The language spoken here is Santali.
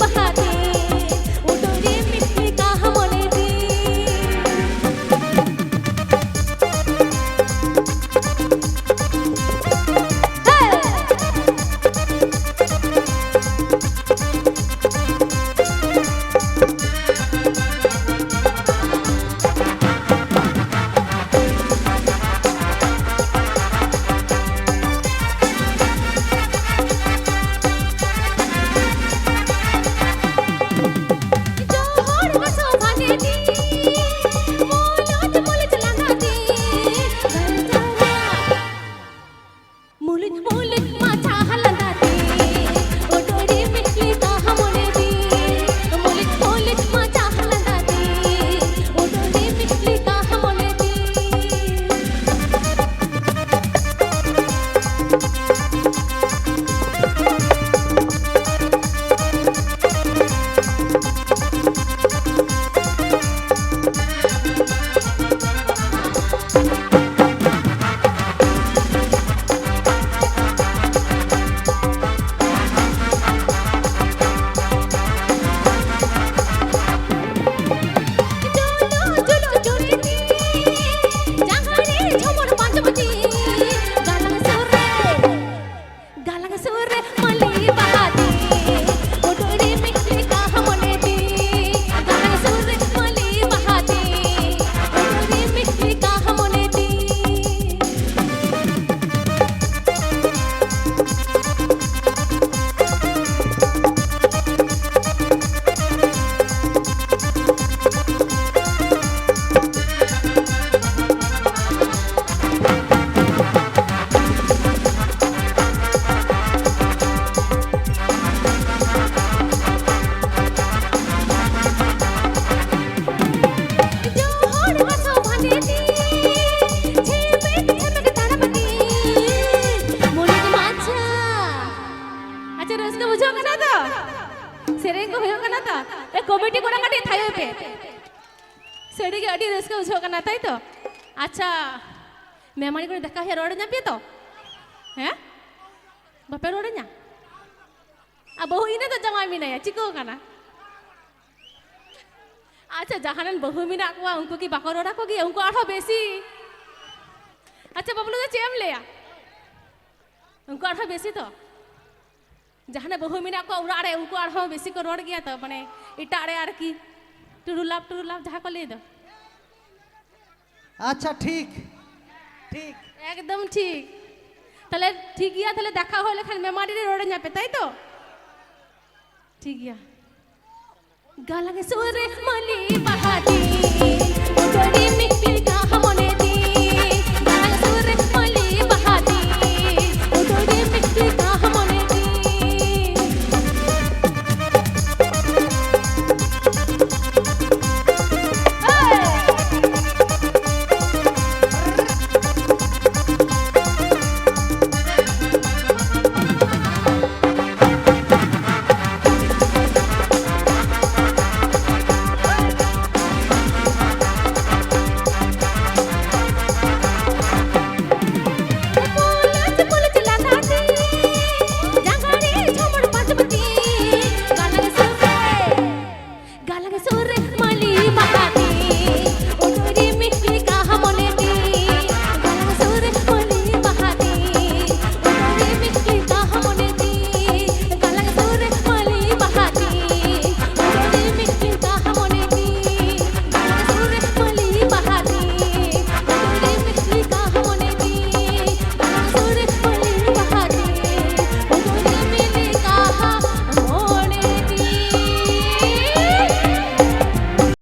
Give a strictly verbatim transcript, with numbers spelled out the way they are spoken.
ᱵᱟᱦᱟ ᱫᱤᱱ, ᱩᱰᱩᱠ ᱨᱤᱢᱤᱞ ᱞᱮᱠᱟ ᱢᱚᱱᱮ ᱫᱤᱱ᱾ ᱦᱮ! ᱡᱚᱦᱚᱲ ᱜᱚᱥᱚ ᱵᱷᱟᱜᱮ ᱫᱤᱱ, ᱢᱚᱞᱚᱡ ᱢᱚᱞᱚᱡ ᱞᱟᱸᱫᱟ ᱫᱤᱱ, ᱜᱟᱞᱡᱟᱨᱟ᱾ ᱢᱩᱞᱩᱡ ᱢᱩᱞᱩᱡ ᱢᱟᱪᱷᱟ ᱞᱟᱸᱫᱟ ᱫᱤᱱ, ᱚᱰᱚᱨᱤ ᱢᱤᱴᱞᱤ ᱠᱟᱦᱟ ᱢᱚᱱᱮ ᱫᱤᱱ᱾ ᱢᱩᱞᱩᱡ ᱢᱩᱞᱩᱡ ᱢᱟᱪᱷᱟ ᱞᱟᱸᱫᱟ ᱫᱤᱱ, ᱚᱰᱚᱨᱤ ᱢᱤᱴᱞᱤ ᱠᱟᱦᱟ ᱢᱚᱱᱮ ᱫᱤᱱ᱾ ᱜᱟᱞᱟᱝ ᱥᱩᱨ ᱨᱮ ᱢᱟᱹᱞᱤ ᱵᱟᱦᱟ ᱫᱤᱱ, ᱩᱰᱩᱠ ᱨᱤᱢᱤᱞ ᱞᱮᱠᱟ ᱢᱚᱱᱮ ᱫᱤᱱ᱾ ᱜᱟᱞᱟᱝ ᱥᱩᱨ ᱨᱮ ᱢᱟᱹᱞᱤ ᱵᱟᱦᱟ ᱫᱤᱱ, ᱩᱰᱩᱠ ᱨᱤᱢᱤᱞ ᱞᱮᱠᱟ ᱢᱚᱱᱮ ᱫᱤᱱ᱾ ᱡᱚᱦᱚᱲ ᱜᱚᱥᱚ ᱵᱷᱟᱜᱮ ᱫᱤᱱ, ᱡᱷᱤᱢᱤᱠ ᱡᱷᱤᱢᱤᱠ ᱛᱟᱲᱟᱢ ᱫᱤᱱ, ᱢᱩᱞᱩᱡ ᱢᱟᱪᱷᱟ᱾ ᱟᱪᱪᱷᱟ, ᱨᱟᱹᱥᱠᱟᱹ ᱵᱩᱡᱷᱟᱹᱜ ᱠᱟᱱᱟ ᱛᱚ? ᱥᱮᱨᱮᱧ ᱠᱚ ᱦᱩᱭᱩᱜ ᱠᱟᱱᱟ ᱛᱚ? ᱮ, ᱠᱚᱢᱤᱴᱤ ᱠᱚᱲᱟ, ᱠᱟᱹᱴᱤᱡ ᱛᱷᱟᱭᱚᱭ ᱯᱮ᱾ ᱥᱟᱹᱨᱤᱜᱮ ᱟᱹᱰᱤ ᱨᱟᱹᱥᱠᱟᱹ ᱵᱩᱡᱷᱟᱹᱜ ᱠᱟᱱᱟ, ᱛᱟᱭ ᱛᱚ? ᱟᱪᱪᱷᱟ, ᱢᱮᱦᱢᱟᱱ ᱠᱚ ᱫᱟᱠᱟ ᱦᱩᱭᱩᱜ ᱨᱚᱲ ᱧᱟᱢ ᱯᱮ ᱛᱚ? ᱦᱮᱸ? ᱵᱟᱯᱮ ᱨᱚᱲ ᱧᱟ? ᱟᱨ ᱵᱟᱹᱦᱩ ᱤᱱᱟᱹ ᱫᱚ ᱡᱟᱶᱟᱭ ᱢᱮᱱᱟᱭᱟ, ᱪᱤᱠᱟᱹᱣ ᱠᱟᱱᱟ? ᱟᱪᱪᱷᱟ, ᱡᱟᱦᱟᱸ ᱨᱮᱱ ᱵᱟᱹᱦᱩ ᱢᱮᱱᱟᱜ ᱠᱚᱣᱟ, ᱩᱱᱠᱩ ᱠᱤ ᱵᱟᱠᱚ ᱨᱚᱲ ᱟᱠᱚ ᱜᱮᱭᱟ? ᱩᱱᱠᱩ ᱟᱨᱦᱚᱸ ᱵᱮᱥᱤ᱾ ᱟᱪᱪᱷᱟ, ᱵᱟᱹᱵᱞᱩ ᱫᱚ ᱪᱮᱫ ᱮᱢ ᱞᱟᱹᱭᱟ? ᱩᱱᱠᱩ ᱟᱨᱦᱚᱸ ᱵᱮᱥᱤ ᱛᱚ᱾ ᱡᱟᱦᱟᱸ ᱨᱮ ᱵᱟᱹᱦᱩ ᱢᱮᱱᱟᱜ ᱠᱚᱣᱟ, ᱚᱲᱟᱜ ᱨᱮ ᱩᱱᱠᱩ ᱟᱨᱦᱚᱸ ᱵᱮᱥᱤ ᱠᱚ ᱨᱚᱲ ᱜᱮᱭᱟ ᱛᱚ, ᱢᱟᱱᱮ, ᱮᱴᱟᱜ ᱨᱮ ᱟᱨᱠᱤ᱾ ᱴᱩᱨᱩ ᱞᱟᱵᱷ, ᱴᱩᱨᱩ ᱞᱟᱵᱷ ᱡᱟᱦᱟᱸ ᱠᱚ ᱞᱟᱹᱭ ᱫᱚ᱾ ᱟᱪᱪᱷᱟ, ᱴᱷᱤᱠ, ᱴᱷᱤᱠ᱾ ᱮᱠᱫᱚᱢ ᱴᱷᱤᱠ᱾ ᱛᱟᱦᱞᱮ ᱴᱷᱤᱠ ᱜᱮᱭᱟ, ᱛᱟᱦᱞᱮ ᱫᱮᱠᱷᱟ ᱦᱩᱭ ᱞᱮᱠᱷᱟᱱ ᱢᱮᱢᱟᱨᱤ ᱨᱮ ᱨᱚᱲ ᱟᱹᱧᱟᱯᱮ, ᱛᱟᱭ ᱛᱚ? ᱴᱷᱤᱠ ᱜᱮᱭᱟ᱾ ᱜᱟᱞᱟᱝ ᱥᱩᱨ ᱨᱮ ᱢᱟᱹᱞᱤ ᱵᱟᱦᱟ ᱫᱤᱱ, ᱩᱰᱟᱹᱲᱤ